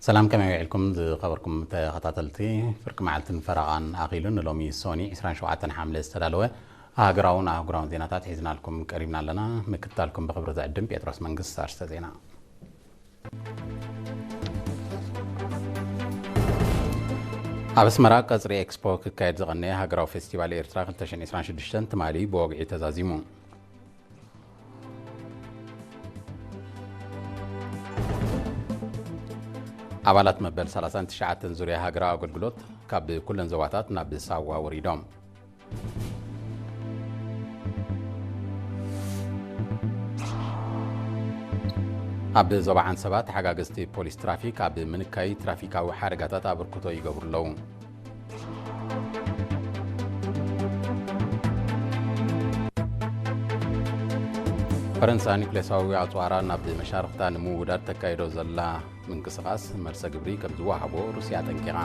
ሰላም፣ ከመይ ውዒልኩም ዝኸበርኩም ተኸታተልቲ? ፍርቂ መዓልትን ፈረቓን ኣኺሉ ንሎሚ ሶኒ ዕስራን ሸውዓተን ሓምለ ዝተዳለወ ሃገራውን ኣህጉራውን ዜናታት ሒዝናልኩም ቀሪብና ኣለና። ምክትታልኩም ብኽብሪ ዝዕድም ጴጥሮስ መንግስት። ኣርስተ ዜና። ኣብ ኣስመራ ቀጽሪ ኤክስፖ ክካየድ ዝቐነየ ሃገራዊ ፌስቲቫል ኤርትራ ክልተ ሽሕን ዕስራን ሽዱሽተን ትማሊ ብወግዒ ተዛዚሙ። ኣባላት መበል ሰላሳን ትሽዓተን ዙርያ ሃገራዊ ኣገልግሎት ካብ ኩለን ዞባታት ናብ ሳዋ ወሪዶም። ኣብ ዞባ ዓንሰባ ተሓጋገዝቲ ፖሊስ ትራፊክ ኣብ ምንካይ ትራፊካዊ ሓደጋታት ኣበርክቶ ይገብሩ ኣለዉ። ፈረንሳ ኒኩሌሳዊ ኣጽዋራ ናብ መሻርኽታ ንምውዳድ ተካይዶ ዘላ ምንቅስቓስ መልሰ ግብሪ ከም ዝወሃቦ ሩስያ ኣጠንቂቓ።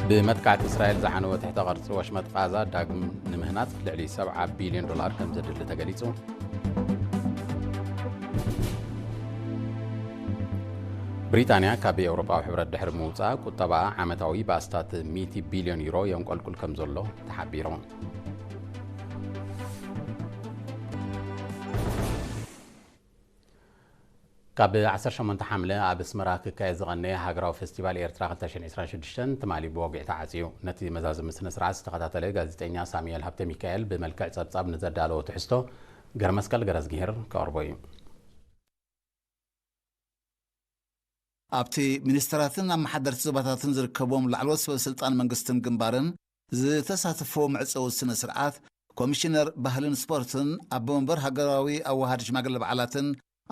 ብመጥቃዕቲ እስራኤል ዝዓነወ ትሕተ ቅርጺ ወሽመጥ ቃዛ ዳግም ንምህናጽ ልዕሊ ሰብዓ ቢልዮን ዶላር ከም ዘድሊ ተገሊጹ። ብሪጣንያ ካብ ኤውሮጳዊ ሕብረት ድሕሪ ምውጻእ ቁጠባኣ ዓመታዊ ብኣስታት ሚእቲ ቢልዮን ዩሮ የንቆልቁል ከም ዘሎ ተሓቢሩ። ካብ ዓሰርተ ሸሞንተ ሓምለ ኣብ ኣስመራ ክካየድ ዝቐነየ ሃገራዊ ፌስቲቫል ኤርትራ ክልተ ሽሕን ዕስራን ሽዱሽተን ትማሊ ብወግዒ ተዓጽዩ። ነቲ መዛዘሚ ስነ ስርዓት ዝተኸታተለ ጋዜጠኛ ሳሙኤል ሃብተ ሚካኤል ብመልክዕ ጸብጻብ ንዘዳለዎ ትሕዝቶ ገረመስቀል ገረዝግሄር ከቕርቦ እዩ። ኣብቲ ሚኒስተራትን ኣመሓደርቲ ዞባታትን ዝርከቦም ላዕለዎት ሰበ ስልጣን መንግስትን ግንባርን ዝተሳተፎ መዕጸዊ ስነ ስርዓት፣ ኮሚሽነር ባህልን ስፖርትን ኣቦ መንበር ሃገራዊ ኣዋሃዲ ሽማግለ በዓላትን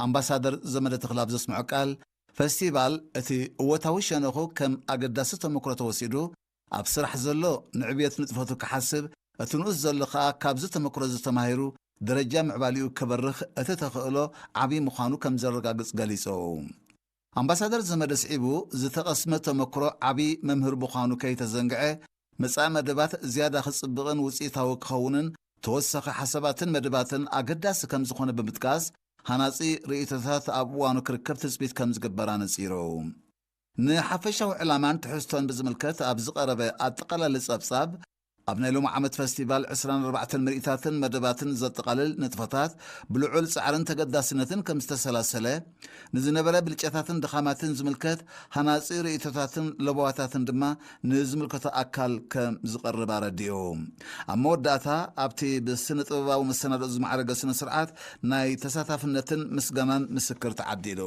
ኣምባሳደር ዘመደ ተኽለ ኣብ ዘስምዖ ቃል፣ ፈስቲቫል እቲ እወታዊ ሸነኹ ከም ኣገዳሲ ተመክሮ ተወሲዱ፣ ኣብ ስራሕ ዘሎ ንዕብየት ንጥፈቱ ክሓስብ፣ እቲ ንኡስ ዘሎ ከኣ ካብዚ ተመክሮ እዚ ተማሂሩ ደረጃ ምዕባሊኡ ከበርኽ እቲ ተኽእሎ ዓቢ ምዃኑ ከም ዘረጋግጽ ገሊጹ። ኣምባሳደር ዘመደ ስዒቡ፣ ዝተቐስመ ተመክሮ ዓቢ መምህር ምዃኑ ከይተዘንግዐ፣ መጻኢ መደባት ዝያዳ ክጽብቕን ውጽኢታዊ ክኸውንን ተወሳኺ ሓሳባትን መደባትን ኣገዳሲ ከም ዝኾነ ብምጥቃስ፣ ሃናጺ ርእይቶታት ኣብ እዋኑ ክርከብ ትጽቢት ከም ዝግበር ኣነጺሩ። ንሓፈሻዊ ዕላማን ትሕዝቶን ብዝምልከት ኣብ ዝቐረበ ኣጠቓላሊ ጸብጻብ፣ ኣብ ናይ ሎሚ ዓመት ፈስቲቫል ዕስራን ኣርባዕተን ምርኢታትን መደባትን ዘጠቓልል ንጥፈታት ብልዑል ጻዕርን ተገዳስነትን ከም ዝተሰላሰለ፣ ንዝነበረ ብልጫታትን ድኻማትን ዝምልከት ሃናጺ ርእይቶታትን ለበዋታትን ድማ ንዝምልከቶ ኣካል ከም ዝቐርብ ኣረዲኡ። ኣብ መወዳእታ፣ ኣብቲ ብስነ ጥበባዊ መሰናድኦ ዝማዕረገ ስነ ስርዓት ናይ ተሳታፍነትን ምስጋናን ምስክር ተዓዲሉ።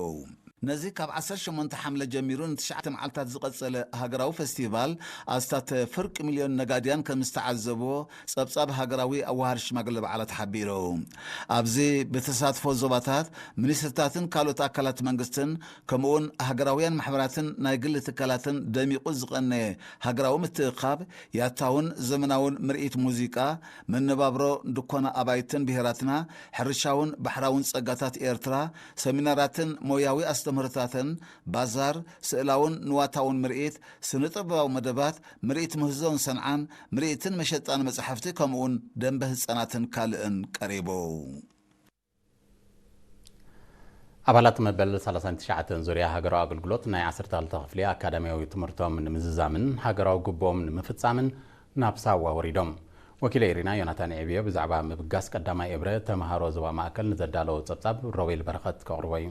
ነዚ ካብ ዓሰርተ ሸሞንተ ሓምለ ጀሚሩ ንትሽዓተ መዓልታት ዝቐጸለ ሃገራዊ ፈስቲቫል፣ ኣስታት ፍርቂ ሚልዮን ነጋድያን ከም ዝተዓዘብዎ ጸብጻብ ሃገራዊ ኣዋሃድ ሽማግለ በዓላት ሓቢሩ። ኣብዚ ብተሳትፎ ዞባታት፣ ሚኒስትርታትን ካልኦት ኣካላት መንግስትን፣ ከምኡውን ሃገራውያን ማሕበራትን ናይ ግሊ ትካላትን ደሚቑ ዝቐነየ ሃገራዊ ምትእኻብ፣ ያታውን ዘመናውን ምርኢት ሙዚቃ፣ መነባብሮ ድኮና ኣባይትን ብሄራትና፣ ሕርሻውን ባሕራውን ጸጋታት ኤርትራ፣ ሰሚናራትን ሞያዊ ኣስተምህሮታትን፣ ባዛር፣ ስእላውን ንዋታውን ምርኢት፣ ስነ-ጥበባዊ መደባት፣ ምርኢት ምህዞን ሰንዓን፣ ምርኢትን መሸጣን መጻሕፍቲ፣ ከምኡውን ደንበ ህጻናትን ካልእን ቀሪቡ። ኣባላት መበል ሰላሳን ትሽዓተን ዙርያ ሃገራዊ ኣገልግሎት ናይ ዓሰርተ ክልተ ክፍሊ ኣካዳሚያዊ ትምህርቶም ንምዝዛምን ሃገራዊ ግቡኦም ንምፍጻምን ናብ ሳዋ ወሪዶም። ወኪለ ኤሪና ዮናታን ዕብዮ ብዛዕባ ምብጋስ ቀዳማይ እብረ ተምሃሮ ዞባ ማእከል ንዘዳለዎ ጸብጻብ ሮቤል በረኸት ከቕርቦ እዩ።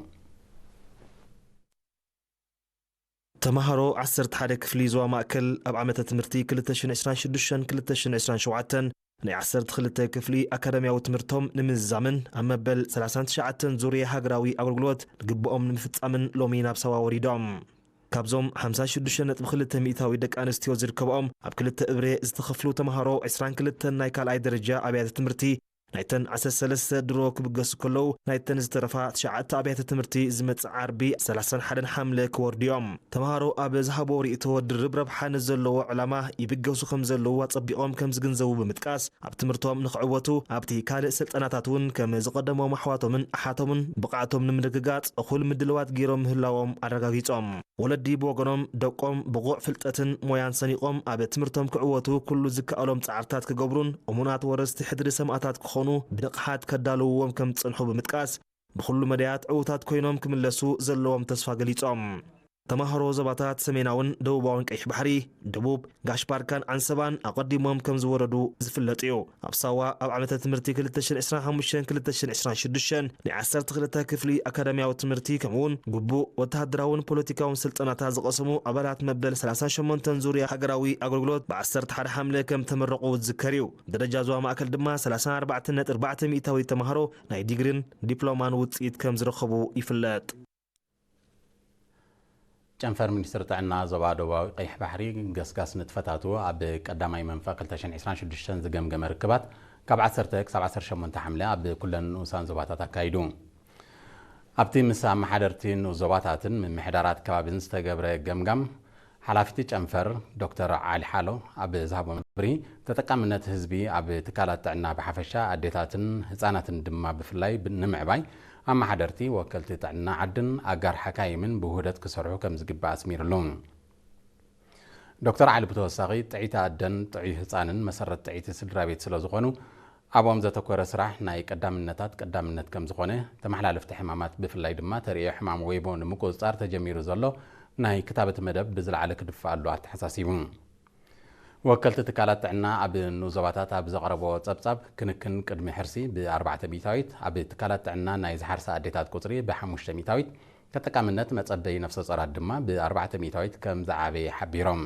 ተምሃሮ ዓሰርተ ሓደ ክፍሊ ዞባ ማእከል ኣብ ዓመተ ትምህርቲ ክልተ ሽሕን ዕስራን ሽዱሽተን ክልተ ሽሕን ዕስራን ሸውዓተን ናይ ዓሰርተ ክልተ ክፍሊ ኣካዳሚያዊ ትምህርቶም ንምዝዛምን ኣብ መበል ሰላሳን ትሽዓተን ዙርያ ሃገራዊ ኣገልግሎት ግቡኦም ንምፍጻምን ሎሚ ናብ ሳዋ ወሪዶም። ካብዞም ሓምሳ ሽዱሽተ ነጥቢ ክልተ ሚእታዊ ደቂ ኣንስትዮ ዝርከብኦም ኣብ ክልተ እብረ ዝተኸፍሉ ተምሃሮ ዕስራን ክልተን ናይ ካልኣይ ደረጃ ኣብያተ ትምህርቲ ናይተን ዓሰርተ ሰለስተ ድሮ ክብገሱ ከለዉ፣ ናይተን ዝተረፋ ትሽዓተ ኣብያተ ትምህርቲ ዝመጽእ ዓርቢ ሰላሳን ሓደን ሓምለ ክወርዱ እዮም። ተምሃሮ ኣብ ዝሃቦ ርእይቶ ድርብ ረብሓ ንዘለዎ ዕላማ ይብገሱ ከም ዘለዉ ኣጸቢቖም ከም ዝግንዘቡ ብምጥቃስ፣ ኣብ ትምህርቶም ንኽዕወቱ ኣብቲ ካልእ ስልጠናታት እውን ከም ዝቐደሞም ኣሕዋቶምን ኣሓቶምን ብቕዓቶም ንምርግጋጽ እኹል ምድልዋት ገይሮም ምህላዎም ኣረጋጊጾም። ወለዲ ብወገኖም፣ ደቆም ብቑዕ ፍልጠትን ሞያን ሰኒቖም ኣብ ትምህርቶም ክዕወቱ ኩሉ ዝከኣሎም ጻዕርታት ክገብሩን እሙናት ወረስቲ ሕድሪ ሰማእታት ክኾኑ ብንቕሓት ከዳልውዎም ከም ዝጸንሑ ብምጥቃስ፣ ብኹሉ መዳያት ዕዉታት ኮይኖም ክምለሱ ዘለዎም ተስፋ ገሊጾም። ተማሃሮ ዞባታት ሰሜናውን ደቡባውን ቀይሕ ባሕሪ፣ ደቡብ፣ ጋሽ ባርካን ዓንሰባን ኣቐዲሞም ከም ዝወረዱ ዝፍለጥ እዩ። ኣብ ሳዋ ኣብ ዓመተ ትምህርቲ ክልተ ሽሕን ዕስራን ሓሙሽተን ክልተ ሽሕን ዕስራን ሽዱሽተን ናይ ዓሰርተ ክልተ ክፍሊ ኣካዳሚያዊ ትምህርቲ ከምኡውን ግቡእ ወተሃደራውን ፖለቲካውን ስልጠናታት ዝቐሰሙ ኣባላት መበል ሰላሳን ሸሞንተን ዙርያ ሃገራዊ ኣገልግሎት ብ ዓሰርተ ሓደ ሓምለ ከም ተመረቑ ዝዝከር እዩ። ደረጃ ዞባ ማእከል ድማ ሰላሳን ኣርባዕተን ነጥቢ ኣርባዕተ ሚእታዊት ተማሃሮ ናይ ዲግሪን ዲፕሎማን ውጽኢት ከም ዝረኸቡ ይፍለጥ። ጨንፈር ሚኒስትሪ ጥዕና ዞባ ደቡባዊ ቀይሕ ባሕሪ ገስጋስ ንጥፈታቱ ኣብ ቀዳማይ መንፈቕ ክልተ ሽሕን ዕስራን ሽዱሽተን ዝገምገመ ርክባት ካብ ዓሰርተ ክሳብ ዓሰርተ ሸሞንተ ሓምለ ኣብ ኩለን ንኡሳን ዞባታት ኣካይዱ። ኣብቲ ምስ ኣመሓደርቲ ንኡስ ዞባታትን ምምሕዳራት ከባቢን ዝተገብረ ገምጋም፣ ሓላፊቲ ጨንፈር ዶክተር ዓሊ ሓሎ ኣብ ዝሃቦ መብርሂ፣ ተጠቃምነት ህዝቢ ኣብ ትካላት ጥዕና ብሓፈሻ ኣዴታትን ህጻናትን ድማ ብፍላይ ብ-፣ ንምዕባይ ኣመሓደርቲ፣ ወከልቲ ጥዕና ዓድን ኣጋር ሓካይምን ብውህደት ክሰርሑ ከም ዝግባእ ኣስሚርሉ። ዶክተር ዓሊ ብተወሳኺ፣ ጥዕይቲ ኣደን ጥዑይ ህጻንን መሰረት ጥዕይቲ ስድራ ቤት ስለ ዝኾኑ፣ ኣብኦም ዘተኮረ ስራሕ ናይ ቀዳምነታት ቀዳምነት ከም ዝኾነ፣ ተመሓላለፍቲ ሕማማት ብፍላይ ድማ ተርእዮ ሕማም ወይቦ ንምቁጽጻር ተጀሚሩ ዘሎ ናይ ክታበት መደብ ብዝለዓለ ክድፈኣሉ ኣተሓሳሲቡ። ወከልቲ ትካላት ጥዕና ኣብ ንኡስ ዞባታት ኣብ ዘቕረቦ ጸብጻብ፣ ክንክን ቅድሚ ሕርሲ ብ ኣርባዕተ ሚእታዊት፣ ኣብ ትካላት ጥዕና ናይ ዝሓርሳ ኣዴታት ቁጽሪ ብ ሓሙሽተ ሚእታዊት፣ ተጠቃምነት መጸበዪ ነፍሰ ጾራት ድማ ብ ኣርባዕተ ሚእታዊት ከም ዝዓበየ ሓቢሮም።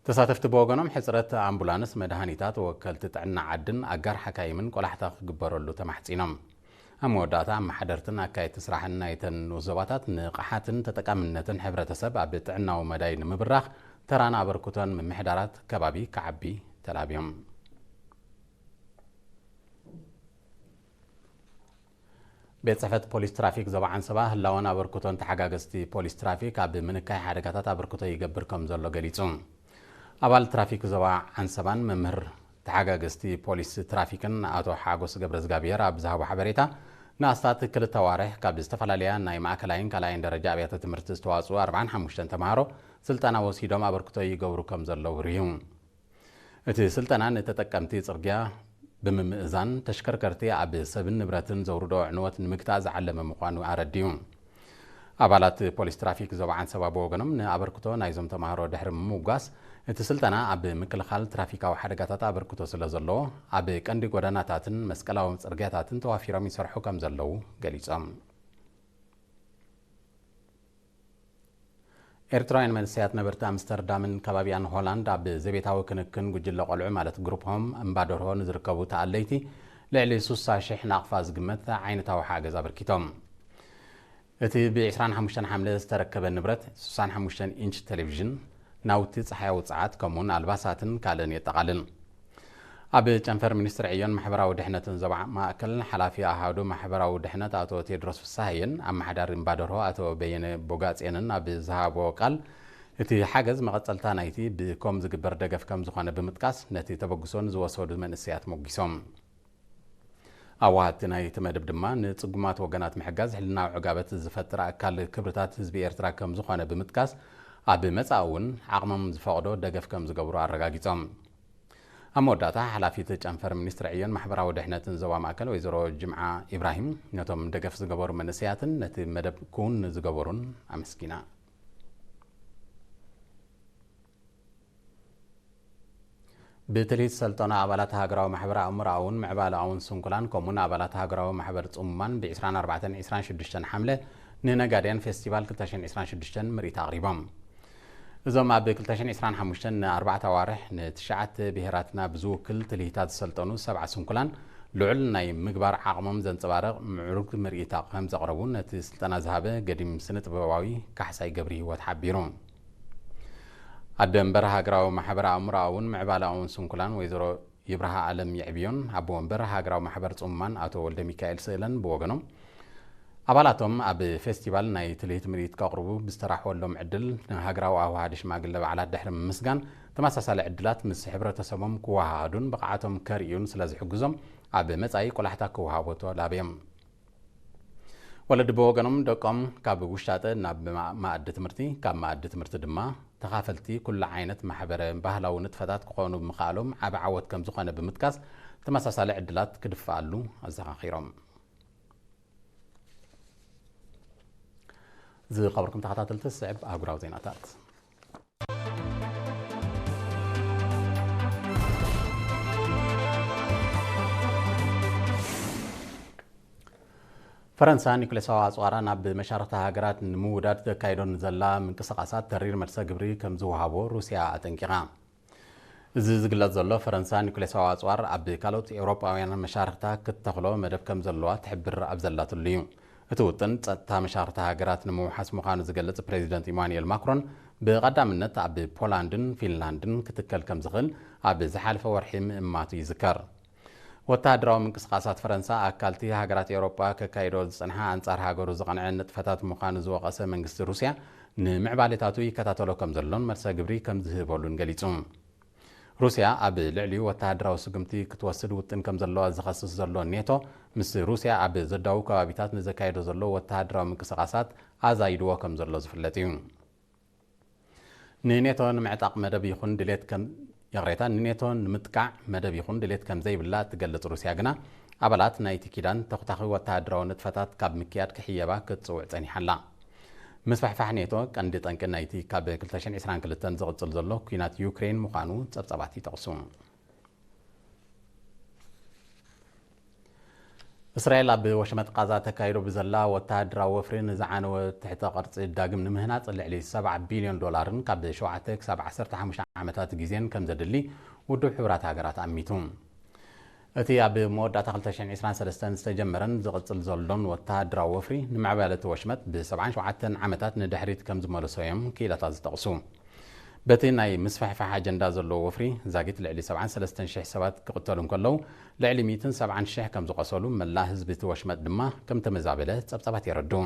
ተሳተፍቲ ብወገኖም፣ ሕጽረት ኣምቡላንስ፣ መድሃኒታት፣ ወከልቲ ጥዕና ዓድን ኣጋር ሓካይምን ቆላሕታ ክግበረሉ ተማሕጺኖም። ኣብ መወዳእታ፣ ኣመሓደርትን ኣካየድቲ ስራሕን ናይተን ንኡስ ዞባታት ንቕሓትን ተጠቃምነትን ሕብረተሰብ ኣብ ጥዕናዊ መዳይ ንምብራኽ ተራን ኣበርክቶን ምምሕዳራት ከባቢ ክዓቢ ተላብዮም። ቤት ጽሕፈት ፖሊስ ትራፊክ ዞባ ዓንሰባ፣ ህላወን ኣበርክቶን ተሓጋገዝቲ ፖሊስ ትራፊክ ኣብ ምንካይ ሓደጋታት ኣበርክቶ ይገብር ከም ዘሎ ገሊጹ። ኣባል ትራፊክ ዞባ ዓንሰባን መምህር ተሓጋገዝቲ ፖሊስ ትራፊክን ኣቶ ሓጎስ ገብረዝጋብሔር ኣብ ዝሃቦ ሓበሬታ፣ ንኣስታት ክልተ ኣዋርሕ ካብ ዝተፈላለያ ናይ ማእከላይን ካልኣይን ደረጃ ኣብያተ ትምህርቲ ዝተዋጽኡ ኣርባዓን ሓሙሽተን ተምሃሮ ስልጠና ወሲዶም ኣበርክቶ ይገብሩ ከም ዘለዉ ኣብሪሁ። እቲ ስልጠና ንተጠቀምቲ ጽርግያ ብምምእዛን፣ ተሽከርከርቲ ኣብ ሰብን ንብረትን ዘውርዶ ዕንወት ንምግታእ ዝዓለመ ምዃኑ ኣረዲኡ። ኣባላት ፖሊስ ትራፊክ ዞባ ዓንሰባ ብወገኖም፣ ንኣበርክቶ ናይዞም ተምሃሮ ድሕሪ ምምጓስ፣ እቲ ስልጠና ኣብ ምክልኻል ትራፊካዊ ሓደጋታት ኣበርክቶ ስለ ዘለዎ፣ ኣብ ቀንዲ ጎደናታትን መስቀላዊ ጽርግያታትን ተዋፊሮም ይሰርሑ ከም ዘለዉ ገሊጾም። ኤርትራውያን መንእሰያት ነበርቲ ኣምስተርዳምን ከባቢኣን ሆላንድ፣ ኣብ ዘቤታዊ ክንክን ጉጅለ ቆልዑ ማለት ግሩፕ ሆም እምባ ደርሆ ንዝርከቡ ተኣለይቲ ልዕሊ ስሳ ሽሕ ናቕፋ ዝግመት ዓይነታዊ ሓገዝ ኣበርኪቶም። እቲ ብ ዕስራን ሓሙሽተን ሓምለ ዝተረከበ ንብረት፣ ስሳን ሓሙሽተን ኢንች ቴሌቪዥን፣ ናውቲ ጸሓያዊ ጸዓት፣ ከምኡውን ኣልባሳትን ካልእን የጠቓልል። ኣብ ጨንፈር ሚኒስትሪ ዕዮን ማሕበራዊ ድሕነትን ዞባ ማእከል፣ ሓላፊ ኣሃዱ ማሕበራዊ ድሕነት ኣቶ ቴድሮስ ፍስሃየን ኣመሓዳሪ እምባ ደርሆ ኣቶ በየነ ቦጋጽዮንን ኣብ ዝሃቦ ቃል፣ እቲ ሓገዝ መቐጸልታ ናይቲ ብኮም ዝግበር ደገፍ ከም ዝኾነ ብምጥቃስ፣ ነቲ ተበግሶ ንዝወሰዱ መንእሰያት ሞጊሶም። ኣዋሃድቲ ናይቲ መደብ ድማ፣ ንጽጉማት ወገናት ምሕጋዝ ሕልናዊ ዕጋበት ዝፈጥር ኣካል ክብርታት ህዝቢ ኤርትራ ከም ዝኾነ ብምጥቃስ፣ ኣብ መጻኢ እውን ዓቕሞም ዝፈቕዶ ደገፍ ከም ዝገብሩ ኣረጋጊጾም። ኣብ መወዳእታ፣ ሓላፊት ጨንፈር ሚኒስትሪ ዕዮን ማሕበራዊ ድሕነትን ዞባ ማእከል ወይዘሮ ጅምዓ ኢብራሂም፣ ነቶም ደገፍ ዝገበሩ መንእሰያትን ነቲ መደብ ክውን ንዝገበሩን ኣመስጊና። ብትልሂት ሰልጠና ኣባላት ሃገራዊ ማሕበር ኣእምሮኣውን ምዕባለኣውን ስንኩላን፣ ከምኡውን ኣባላት ሃገራዊ ማሕበር ጽሙማን፣ ብ ዕስራን ኣርባዕተን ዕስራን ሽዱሽተን ሓምለ ንነጋድያን ፌስቲቫል ክልተ ሽሕን ዕስራን ሽዱሽተን ምርኢት ኣቕሪቦም። እዞም ኣብ ክልተ ሽሕን ዕስራን ሓሙሽተን ንኣርባዕተ ኣዋርሕ ንትሽዓተ ብሄራትና ብዝውክል ትልሂታት ዝሰልጠኑ ሰብዓ ስንኩላን፣ ልዑል ናይ ምግባር ዓቕሞም ዘንጸባርቕ ምዕሩግ ምርኢት ከም ዘቕረቡ ነቲ ስልጠና ዝሃበ ገዲም ስነ ጥበባዊ ካሕሳይ ገብረ ህይወት ሓቢሩ። ኣደ መንበር ሃገራዊ ማሕበር ኣእምሮኣውን ምዕባለኣውን ስንኩላን ወይዘሮ ይብርሃ ኣለም የዕብዮን ኣቦ መንበር ሃገራዊ ማሕበር ጽሙማን ኣቶ ወልደ ሚካኤል ስእለን ብወገኖም፣ ኣባላቶም ኣብ ፌስቲቫል ናይ ትልሂት ምርኢት ከቕርቡ ብዝተራሕወሎም ዕድል፣ ንሃገራዊ ኣዋሃዲ ሽማግለ በዓላት ድሕሪ ምምስጋን፣ ተመሳሳሊ ዕድላት ምስ ሕብረተሰቦም ክወሃሃዱን ብቕዓቶም ከርእዩን ስለ ዝሕግዞም፣ ኣብ መጻኢ ቆላሕታ ክወሃቦ ተላብዮም። ወለዲ ብወገኖም፣ ደቆም ካብ ውሻጠ ናብ ማ-፣ መኣዲ ትምህርቲ፣ ካብ መኣዲ ትምህርቲ ድማ ተኻፈልቲ ኩሉ ዓይነት ማሕበረ ባህላዊ ንጥፈታት ክኾኑ ብምኽኣሎም ዓቢ ዓወት ከም ዝኾነ ብምጥቃስ፣ ተመሳሳሊ ዕድላት ክድፍኣሉ ኣዘኻኺሮም። ዝኸበርኩም ተኸታተልቲ፣ ዝስዕብ ኣህጉራዊ ዜናታት። ፈረንሳ ኒኩሌሳዊ ኣጽዋራ ናብ መሻርኽቲ ሃገራት ንምውዳድ ተካይዶ ንዘላ ምንቅስቓሳት ተሪር መልሰ ግብሪ ከም ዝወሃቦ ሩስያ ኣጠንቂቓ። እዚ ዝግለጽ ዘሎ፣ ፈረንሳ ኒኩሌሳዊ ኣጽዋር ኣብ ካልኦት ኤውሮጳውያን መሻርኽታ ክትተኽሎ መደብ ከም ዘለዋ ትሕብር ኣብ ዘላትሉ እዩ። እቲ ውጥን፣ ጸጥታ መሻርኽቲ ሃገራት ንምውሓስ ምዃኑ ዝገልጽ ፕሬዚደንት ኢማኑኤል ማክሮን፣ ብቐዳምነት ኣብ ፖላንድን ፊንላንድን ክትከል ከም ዝኽእል ኣብ ዝሓለፈ ወርሒ ምእማቱ ይዝከር። ወተሃደራዊ ምንቅስቓሳት ፈረንሳ፣ ኣካልቲ ሃገራት ኤውሮጳ ከካይዶ ዝጸንሓ ኣንጻር ሃገሩ ዝቐንዐ ንጥፈታት ምዃኑ ዝወቐሰ መንግስቲ ሩስያ፣ ንምዕባሌታቱ ይከታተሎ ከም ዘሎን መልሰ ግብሪ ከም ዝህበሉን ገሊጹ። ሩስያ ኣብ ልዕሊኡ ወተሃደራዊ ስጉምቲ ክትወስድ ውጥን ከም ዘለዋ ዝኸስስ ዘሎ ኔቶ፣ ምስ ሩስያ ኣብ ዘዳዉ ከባቢታት ንዘካየዶ ዘሎ ወተሃደራዊ ምንቅስቓሳት ኣዛይድዎ ከም ዘሎ ዝፍለጥ እዩ። ንኔቶ ንምዕጣቕ መደብ ይኹን ድሌት ከም፣ ይቕሬታ፣ ንኔቶ ንምጥቃዕ መደብ ይኹን ድሌት ከም ዘይብላ እትገልጽ ሩስያ ግና፣ ኣባላት ናይቲ ኪዳን ተኹታኺ ወተሃደራዊ ንጥፈታት ካብ ምክያድ ክሕየባ ክትጽውዕ ጸኒሓ ኣላ። ምስፍሕፋሕ ኔቶ ቀንዲ ጠንቂ ናይቲ ካብ ክልተ ሽሕን ዕስራን ክልተን ዝቕጽል ዘሎ ኲናት ዩክሬን ምዃኑ ጸብጻባት ይጠቕሱ። እስራኤል ኣብ ወሽመጥ ቃዛ ተካይዶ ብዘላ ወተሃደራዊ ወፍሪ ንዝዓነወ ትሕተ ቅርጺ ዳግም ንምህናጽ ልዕሊ ሰብዓ ቢልዮን ዶላርን ካብ ሸውዓተ ክሳብ ዓሰርተ ሓሙሽተ ዓመታት ግዜን ከም ዘድሊ ውድብ ሕቡራት ሃገራት ኣሚቱ። እቲ ኣብ መወዳእታ ክልተ ሽሕን ዕስራን ሰለስተን ዝተጀመረን ዝቕጽል ዘሎን ወተሃደራዊ ወፍሪ፣ ንምዕባለ እቲ ወሽመጥ ብ ሰብዓን ሸውዓተን ዓመታት ንድሕሪት ከም ዝመለሶ እዮም ክኢላታት ዝጠቕሱ። በቲ ናይ ምስፍሕፋሕ ኣጀንዳ ዘለዎ ወፍሪ፣ ዛጊት ልዕሊ ሰብዓን ሰለስተን ሽሕ ሰባት ክቕተሉ እንከለዉ፣ ልዕሊ ሚእትን ሰብዓን ሽሕ ከም ዝቖሰሉ፣ መላእ ህዝቢ እቲ ወሽመጥ ድማ ከም ተመዛበለ ጸብጻባት የረድኡ።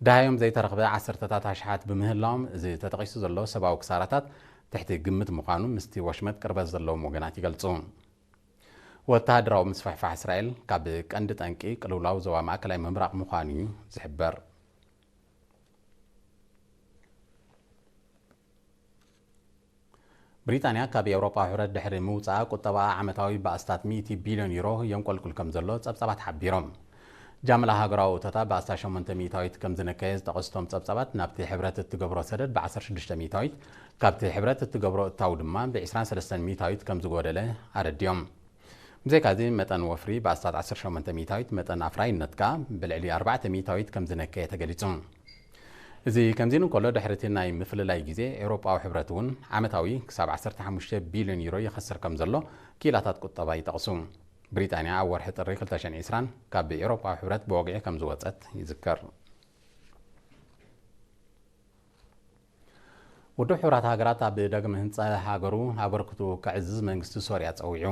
ደሃዮም ዘይተረኽበ ዓሰርተታት ኣሽሓት ብምህላዎም፣ እዚ ተጠቒሱ ዘሎ ሰብኣዊ ክሳራታት ትሕቲ ግምት ምዃኑ ምስቲ ወሽመጥ ቅርበት ዘለዎም ወገናት ይገልጹ። ወተሃደራዊ ምስፍሕፋሕ እስራኤል ካብ ቀንዲ ጠንቂ ቅልውላው ዞባ ማእከላይ ምብራቕ ምዃኑ እዩ ዝሕበር። ብሪጣንያ ካብ ኤውሮጳ ሕብረት ድሕሪ ምውጻኣ፣ ቁጠባኣ ዓመታዊ ብኣስታት ሚእቲ ቢልዮን ዩሮ የንቆልቁል ከም ዘሎ ጸብጻባት ሓቢሮም። ጃምላ ሃገራዊ እቶታ ብኣስታት ሸሞንተ ሚእታዊት ከም ዝነከየ ዝጠቐሱ እቶም ጸብጻባት፣ ናብቲ ሕብረት እትገብሮ ሰደድ ብ ዓሰርተ ሽዱሽተ ሚእታዊት፣ ካብቲ ሕብረት እትገብሮ እታው ድማ ብ ዕስራን ሰለስተን ሚእታዊት ከም ዝጎደለ ኣረዲኦም። ብዘይካዚ፣ መጠን ወፍሪ ብኣስታት ዓሰርተ ሸሞንተ ሚእታዊት፣ መጠን ኣፍራይነት ከኣ ብልዕሊ ኣርባዕተ ሚእታዊት ከም ዝነከየ ተገሊጹ። እዚ ከምዚ ኢሉ እንከሎ፣ ድሕሪ እቲ ናይ ምፍልላይ ግዜ፣ ኤውሮጳዊ ሕብረት እውን ዓመታዊ ክሳብ ዓሰርተ ሓሙሽተ ቢልዮን ዩሮ ይኸስር ከም ዘሎ ክኢላታት ቁጠባ ይጠቕሱ። ብሪጣንያ ኣብ ወርሒ ጥሪ ክልተ ሽሕን ዕስራን ካብ ኤውሮጳዊ ሕብረት ብወግዒ ከም ዝወጸት ይዝከር። ውድብ ሕቡራት ሃገራት ኣብ ዳግም ህንጻ ሃገሩ ኣበርክቱ ከዕዝዝ መንግስቲ ሶርያ ጸዊዑ።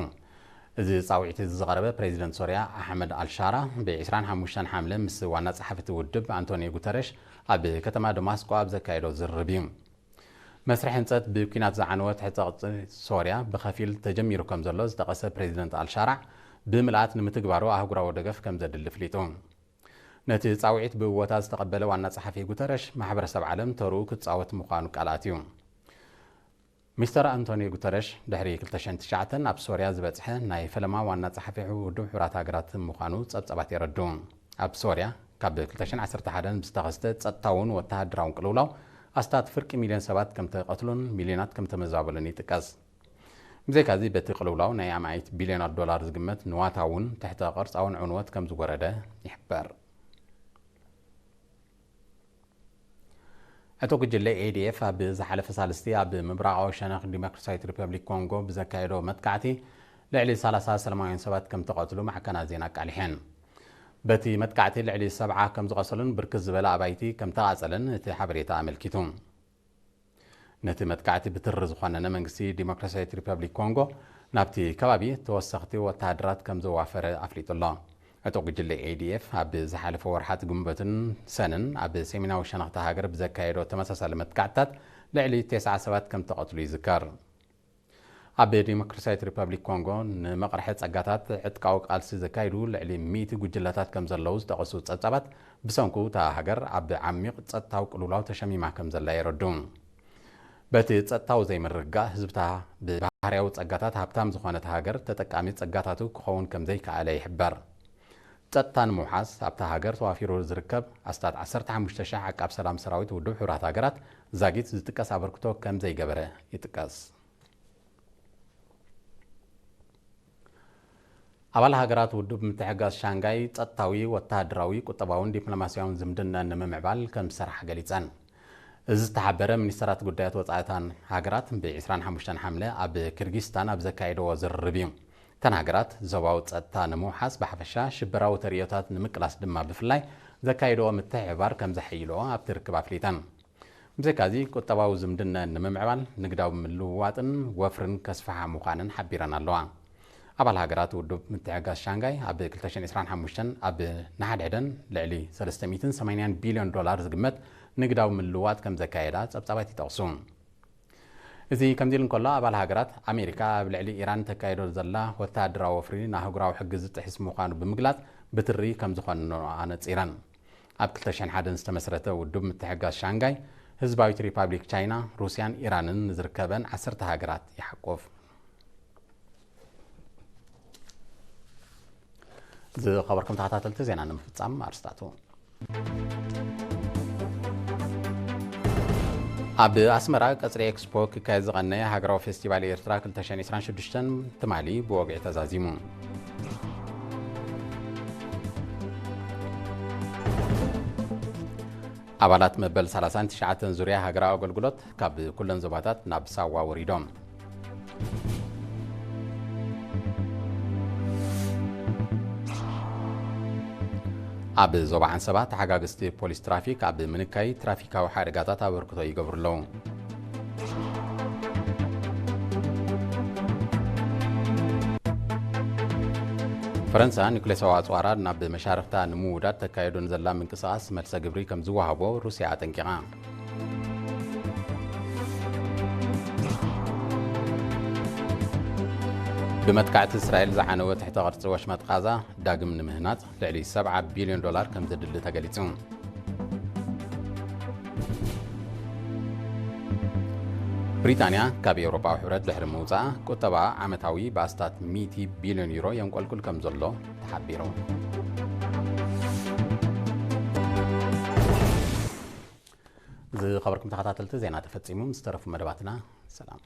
እዚ ጻውዒት እዚ ዝቐረበ፣ ፕሬዚደንት ሶርያ ኣሕመድ ኣልሻራ ብ ዕስራን ሓሙሽተን ሓምለ ምስ ዋና ጸሓፊ እቲ ውድብ ኣንቶኒዮ ጉተረሽ ኣብ ከተማ ደማስቆ ኣብ ዘካየዶ ዝርርብ እዩ። መስርሕ ህንጸት ብኲናት ዝዓነወ ትሕተ ቅርጺ ሶርያ ብኸፊል ተጀሚሩ ከም ዘሎ ዝጠቐሰ ፕሬዚደንት ኣልሻራ፣ ብምልኣት ንምትግባሩ ኣህጉራዊ ደገፍ ከም ዘድሊ ኣፍሊጡ። ነቲ ጻውዒት ብእወታ ዝተቐበለ ዋና ጸሓፊ ጉተረሽ፣ ማሕበረሰብ ዓለም ተርኡ ክጻወት ምዃኑ ቃል ኣትዩ። ሚስተር ኣንቶኒዮ ጉተረሽ፣ ድሕሪ ክልተ ሽሕን ትሽዓተን ኣብ ሶርያ ዝበጽሐ ናይ ፈለማ ዋና ጸሓፊ ውድብ ሕቡራት ሃገራት ምዃኑ ጸብጻባት የረድኡ። ኣብ ሶርያ፣ ካብ ክልተ ሽሕን ዓሰርተ ሓደን ብዝተኸስተ ጸጥታውን ወተሃደራውን ቅልውላው፣ ኣስታት ፍርቂ ሚልዮን ሰባት ከም ተቐትሉን ሚልዮናት ከም ተመዛበሉን ይጥቀስ። ብዘይካዚ፣ በቲ ቅልውላው ናይ ኣማኢት ቢልዮናት ዶላር ዝግመት ንዋታውን ትሕተ ቅርጻውን ዕንወት ከም ዝወረደ ይሕበር። ዕጡቕ ጉጅለ ኤ ዲ ኤፍ ኣብ ዝሓለፈ ሳልስቲ ኣብ ምብራቓዊ ሸነኽ ዲሞክራሲያዊት ሪፐብሊክ ኮንጎ ብዘካየዶ መጥቃዕቲ ልዕሊ ሰላሳ ሰላማውያን ሰባት ከም ተቐትሉ ማዕከናት ዜና ኣቃሊሐን። በቲ መጥቃዕቲ ልዕሊ ሰብዓ ከም ዝቐሰሉን ብርክት ዝበለ ኣባይቲ ከም ተቓጸለን እቲ ሓበሬታ ኣመልኪቱ። ነቲ መጥቃዕቲ ብትሪ ዝኾነነ መንግስቲ ዲሞክራሲያዊት ሪፐብሊክ ኮንጎ ናብቲ ከባቢ ተወሰኽቲ ወተሃደራት ከም ዘዋፈረ ኣፍሊጡ ኣሎ። ዕጡቕ ጉጅለ ኤ ዲ ኤፍ ኣብ ዝሓለፈ ወርሓት ግንቦትን ሰነን ኣብ ሰሜናዊ ሸነኽቲ ሃገር ብዘካየዶ ተመሳሳሊ መጥቃዕትታት ልዕሊ ተስዓ ሰባት ከም ተቐትሉ ይዝከር። ኣብ ዲሞክራሲያዊት ሪፐብሊክ ኮንጎ ንመቕርሒ ጸጋታት ዕጥቃዊ ቃልሲ ዘካይዱ ልዕሊ ሚእቲ ጉጅለታት ከም ዘለዉ ዝጠቐሱ ጸብጻባት፣ ብሰንኩ እታ ሃገር ኣብ ዓሚቕ ጸጥታዊ ቅልውላው ተሸሚማ ከም ዘላ የረድኡ። በቲ ጸጥታዊ ዘይምርግጋእ፣ ህዝብታ ብባህርያዊ ጸጋታት ሃብታም ዝኾነት ሃገር ተጠቃሚ ጸጋታቱ ክኸውን ከም ዘይከኣለ ይሕበር። ጸጥታ ንምውሓስ ኣብታ ሃገር ተዋፊሩ ዝርከብ ኣስታት ዓሰርተ ሓሙሽተ ሺሕ ዓቃብ ሰላም ሰራዊት ውድብ ሕቡራት ሃገራት ዛጊት ዝጥቀስ ኣበርክቶ ከም ዘይገበረ ይጥቀስ። ኣባል ሃገራት ውድብ ምትሕግጋዝ ሻንጋይ ጸጥታዊ፣ ወተሃደራዊ፣ ቁጠባውን ዲፕሎማስያውን ዝምድና ንምምዕባል ከም ዝሰርሓ ገሊጸን። እዚ ዝተሓበረ ሚኒስተራት ጉዳያት ወጻእታን ሃገራት ብ ዕስራን ሓሙሽተን ሓምለ ኣብ ኪርጊስታን ኣብ ዘካየደዎ ዝርርብ እዩ። እተን ሃገራት ዞባዊ ጸጥታ ንምውሓስ ብሓፈሻ ሽበራዊ ተርእዮታት ንምቅላስ ድማ ብፍላይ ዘካየደዎ ምትሕብባር ከም ዘሐይልኦ ኣብቲ ርክብ ኣፍሊጠን። ብዘይካዚ ቁጠባዊ ዝምድና ንምምዕባል ንግዳዊ ምልውዋጥን ወፍርን ከስፍሓ ምዃንን ሓቢረን ኣለዋ። ኣባል ሃገራት ውድብ ምትሕግጋዝ ሻንጋይ ኣብ ክልተ ሽሕን ዕስራን ሓሙሽተን ኣብ ንሓድሕደን ልዕሊ ሰለስተ ሚእትን ሰማንያን ቢልዮን ዶላር ዝግመት ንግዳዊ ምልውዋጥ ከም ዘካየዳ ጸብጻባት ይጠቕሱ። እዚ ከምዚ ኢሉ እንከሎ ኣባል ሃገራት ኣሜሪካ ኣብ ልዕሊ ኢራን ተካይዶ ዘላ ወተሃደራዊ ወፍሪ ንኣህጉራዊ ሕጊ ዝጥሕስ ምዃኑ ብምግላጽ ብትሪ ከም ዝኾነኖ ኣነጺረን። ኣብ ክልተ ሽሕን ሓደን ዝተመስረተ ውድብ ምትሕግጋዝ ሻንጋይ ህዝባዊት ሪፓብሊክ ቻይና፣ ሩስያን ኢራንን ንዝርከበን ዓሰርተ ሃገራት ይሓቁፍ። ዝኸበርኩም ተኸታተልቲ ዜና ንምፍጻም ኣርስታቱ። ኣብ ኣስመራ ቀጽሪ ኤክስፖ ክካየድ ዝቐነየ ሃገራዊ ፌስቲቫል ኤርትራ ክልተ ሽሕን ዕስራን ሽዱሽተን ትማሊ ብወግዒ ተዛዚሙ። ኣባላት መበል ሰላሳን ትሽዓተን ዙርያ ሃገራዊ ኣገልግሎት ካብ ኩለን ዞባታት ናብ ሳዋ ወሪዶም። ኣብ ዞባ ዓንሰባ ተሓጋገዝቲ ፖሊስ ትራፊክ ኣብ ምንካይ ትራፊካዊ ሓደጋታት ኣበርክቶ ይገብሩ ኣለዉ። ፈረንሳ ኒኩሌሳዊ ኣጽዋራ ናብ መሻርኽታ ንምውዳድ ተካየዶ ንዘላ ምንቅስቓስ መልሰ ግብሪ ከም ዝወሃቦ ሩስያ ኣጠንቂቓ። ብመጥቃዕቲ እስራኤል ዝዓነወ ትሕተ ቅርጺ ወሽመጥ ቓዛ ዳግም ንምህናጽ ልዕሊ ሰብዓ ቢልዮን ዶላር ከም ዘድሊ ተገሊጹ። ብሪጣንያ ካብ ኤውሮጳዊ ሕብረት ድሕሪ ምውጻኣ ቁጠባ ዓመታዊ ብኣስታት ሚእቲ ቢልዮን ዩሮ የንቆልቁል ከም ዘሎ ተሓቢሩ። ዝኸበርኩም ተኸታተልቲ ዜና ተፈጺሙ። ምስ ተረፉ መደባትና ሰላም።